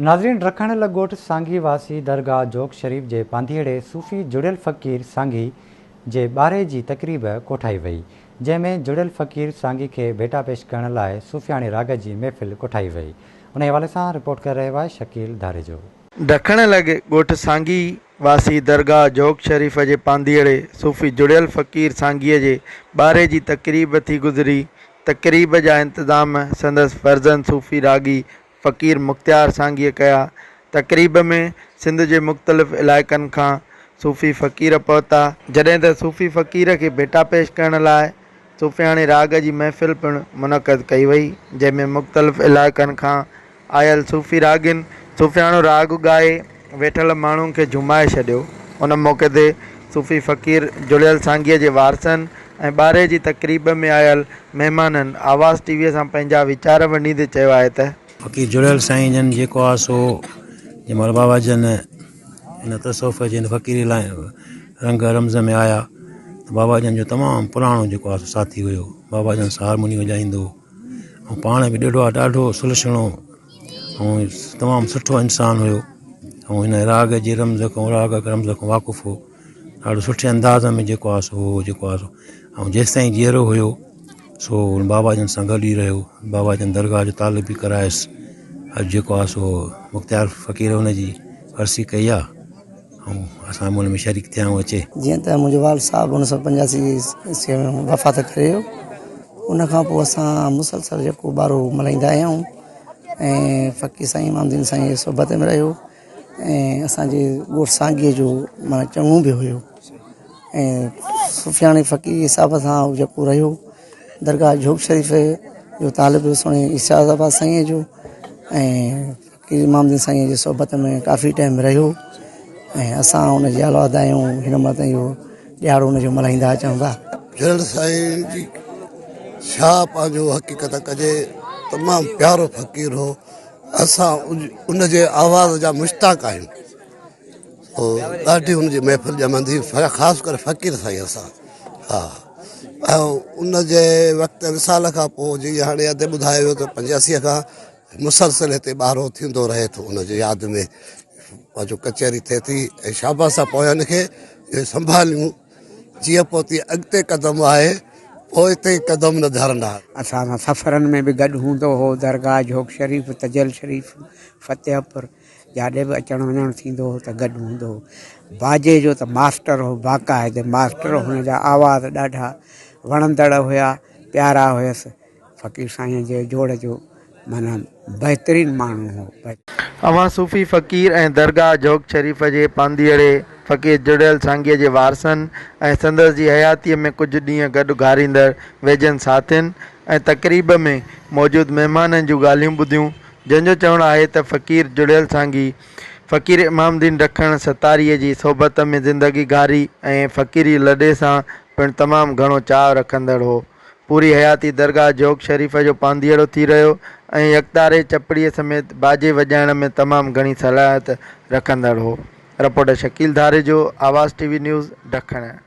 ناظرين رکڻ لڳ ڳوٺ سانگي واسي درگاهه جوڳ شريف جي پانڌيئڙي صوفي جڙيل فقير سانگي جي ٻارهي جي تقريب ڪوٺائي وئي جنهن ۾ جڙيل فقير سانگي کي ڀيٽا پيش ڪرڻ لاء صوفياڻي راڳ جي محفل ڪوٺائي وئي انهي حوالي سان رپورٽ ڪري رهيو آهي شڪيل ڌاريجو. ڊکڻ لڳ ڳوٺ سانگي واسي درگاهه جوڳ شريف جي پانڌيئڙي صوفي جڙيل فقير سانگي جي ٻارهي جي تقريب ٿي گذري تقريب جا انتظام سندس فرزند صوفي راڳي فقير مختيار سانگيء ڪيا. تقريب ۾ سنڌ جي مختلف علائقن کان صوفي فقير پهتا. جڏهن ته صوفي فقير کي ڀيٽا پيش ڪرڻ لاء صوفياڻي راڳ جي محفل پڻ منعقد ڪئي وئي، جنهن ۾ مختلف علائقن کان آيل صوفي راڳين صوفياڻو راڳ ڳائي ويٺل ماڻهن کي جهومائي ڇڏيو. ان موقعي تي صوفي فقير جڙيل سانگيء جي وارثن ۽ ٻارهي جي تقريب ۾ آيل مهمانن آواز ٽي وي سان پنهنجا ويچار ونڊيندي چيو آهي ته. فقير جڙيل سائين جن جيڪو آهي سو جنهن مهل بابا جن هن تصوف جي هن فقيري لاء رنگ رمز ۾ آيا ته بابا جن جو تمام پراڻو جيڪو آهي سو ساٿي هيو بابا جن سان هارموني وڄائيندو هو ۽ پاڻ به ڏاڍو ڏاڍو سلڇڻو ۽ تمام سٺو انسان هيو ۽ هن راڳ جي رمز کان راڳ رمز کان واقف هو ڏاڍو سٺي انداز ۾ جيڪو آهي سو جيڪو آهي سو ۽ جيستائين جيئرو هيو سو بابا جن سان گڏ ئي رهيو بابا جن درگاهه جو تعلق به ڪرايس اڄ جيڪو آهي سو مختيار فقير هن جي ورسي ڪئي آهي ۽ اسان به ان ۾ شريڪ ٿيا آهيون اچي. جيئن ته منهنجو والد صاحب اڻ سو پنجاسي عيسوي ۾ وفات ڪري ويو ان کان پوء اسان مسلسل جيڪو ٻارو ملهائيندا آيا آهيون ۽ فقير سائين امام الدين سائين جي صحبت ۾ رهيو ۽ اسان جي ڳوٺ سانگيء جو معنيٰ چڱو به هيو ۽ صوفياڻي فقير جي حساب سان هو جيڪو رهيو درگاهه جھوڪ شريف جو طالب هيو سهڻي ارشاد آباد سائينء جو ۽ فقير امام الدين سائينء جي صحبت ۾ ڪافي ٽائيم رهيو ۽ اسان ان جي اولاد آهيون هن مهل تائين اهو ڏهاڙو ان جو ملهائيندا اچون ٿا. جھڙ سائين جي ڇا پنهنجو حقيقت ڪجي تمام پيارو فقير هو. اسان ان جي آواز جا مشتاق آهيون ڏاڍي ان جي محفل ڄمندي خاص ڪري فقير سائين اسان ها ۽ ان جي وقت وصال کان پوء جيئن هاڻي ادي ٻڌايو ويو ته پنجاسي کان مسلسل هتي ٻارو ٿيندو رهي ٿو ان جي ياد ۾ پنهنجو ڪچهري ٿئي ٿي ۽ شاباس آ پوين کي سنڀاليون جيئن پوء تيئن اڳتي قدم آهي، پوئتي قدم نه ڌرندا. اسان سان سفرن ۾ به گڏ هوندو هو. درگاهه جهوڪ شريف، تجل شريف، فتح پور جاڏي به اچڻ وڃڻ ٿيندو هو ته گڏ هوندو هو. باجي جو ته ماسٽر هو، باقاعده ماسٽر هن جا آواز ڏاڍا وڻندڙ هيا، پيارا هيس. فقير سائين جي جوڙ جو معنيٰ بهترين ماڻهو هو. اوهان صوفي فقير ۽ درگاهه جهوڪ شريف جي پانڌيئڙي فقير جڙيل سانگيء جي وارثن ۽ سندس جي حياتيء ۾ ڪجهه ڏينهن گڏ گهاريندڙ ويجهن ساٿين ۽ تقريب ۾ موجود مهمانن جون ڳالهيون ٻڌيون جنهن جو چوڻ آهي ته فقير جڙيل سانگي فقير امام الدين ڊکڻ ستاريء جي صحبت ۾ زندگي گهاري ۽ فقيري لڏي سان پڻ تمام گهڻو چاهه رکندڙ هو. پوري حياتي درگاهه جهوڪ شريف جو پانڌيئڙو ٿي رهيو ۽ يڪتاري چپڙيء سميت باجي وڄائڻ ۾ تمام گهڻي صلاحيت رکندڙ هو. Reporter Shakeel Dharejo, Awaz T V news, Dakhan.